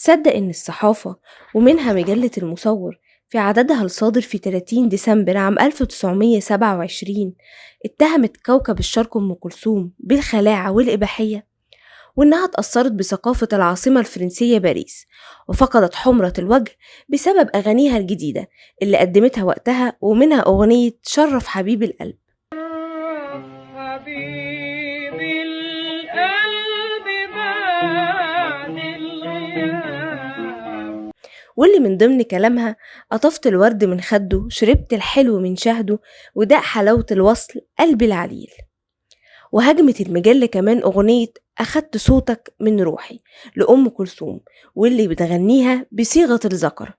صدق إن الصحافة ومنها مجلة المصور في عددها الصادر في 30 ديسمبر عام 1927 اتهمت كوكب الشرق أم كلثوم بالخلاعة والإباحية، وإنها اتأثرت بثقافة العاصمة الفرنسية باريس وفقدت حمرة الوجه بسبب أغانيها الجديدة اللي قدمتها وقتها، ومنها أغنية شرف حبيب القلب. حبيب القلب بعد الغياب، واللي من ضمن كلامها قطفت الورد من خده، شربت الحلو من شهده، وداق حلاوة الوصل قلبي العليل. وهجمت المجلة كمان أغنية أخدت صوتك من روحي لأم كلثوم، واللي بتغنيها بصيغة الذكر.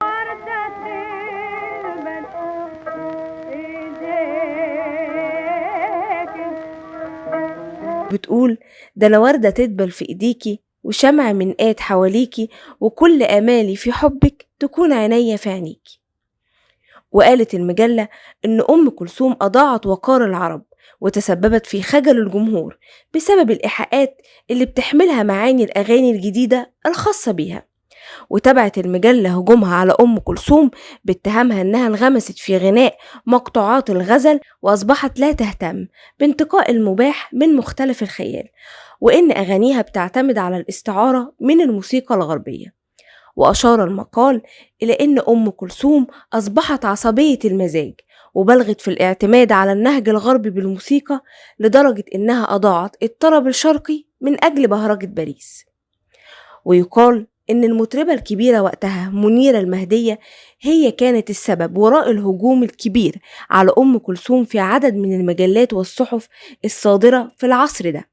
بتقول ده أنا وردة تدبل في إيديكي وشمع من قاد حواليكي، وكل أمالي في حبك تكون عينيا في عينيكي. وقالت المجلة إن أم كلثوم أضاعت وقار العرب وتسببت في خجل الجمهور بسبب الإيحاءات اللي بتحملها معاني الأغاني الجديدة الخاصة بيها. وتابعت المجلة هجومها على أم كلثوم باتهامها إنها انغمست في غناء مقطوعات الغزل وأصبحت لا تهتم بانتقاء المباح من مختلف الخيال، وإن أغانيها بتعتمد على الاستعارة من الموسيقى الغربية. وأشار المقال إلى إن أم كلثوم أصبحت عصبية المزاج وبلغت في الاعتماد على النهج الغربي بالموسيقى لدرجة إنها أضاعت الطرب الشرقي من أجل بهرجة باريس. ويقال إن المطربة الكبيرة وقتها منيرة المهدية هي كانت السبب وراء الهجوم الكبير على أم كلثوم في عدد من المجلات والصحف الصادرة في العصر ده،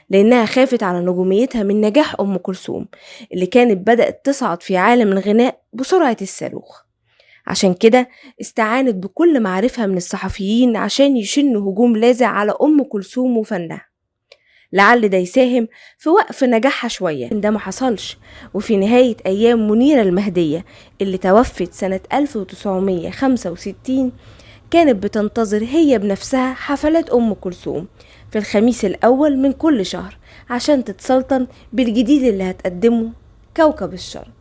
لأنها خافت على نجوميتها من نجاح أم كلثوم اللي كانت بدأت تصعد في عالم الغناء بسرعة الصاروخ. عشان كده استعانت بكل معارفها من الصحفيين عشان يشنوا هجوم لاذع على أم كلثوم وفنها، لعل ده يساهم في وقف نجاحها شوية. ده ما حصلش. وفي نهاية أيام منيرة المهدية اللي توفت سنة 1965 كانت بتنتظر هي بنفسها حفلات أم كلثوم في الخميس الأول من كل شهر عشان تتسلطن بالجديد اللي هتقدمه كوكب الشرق.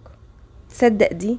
صدق دي؟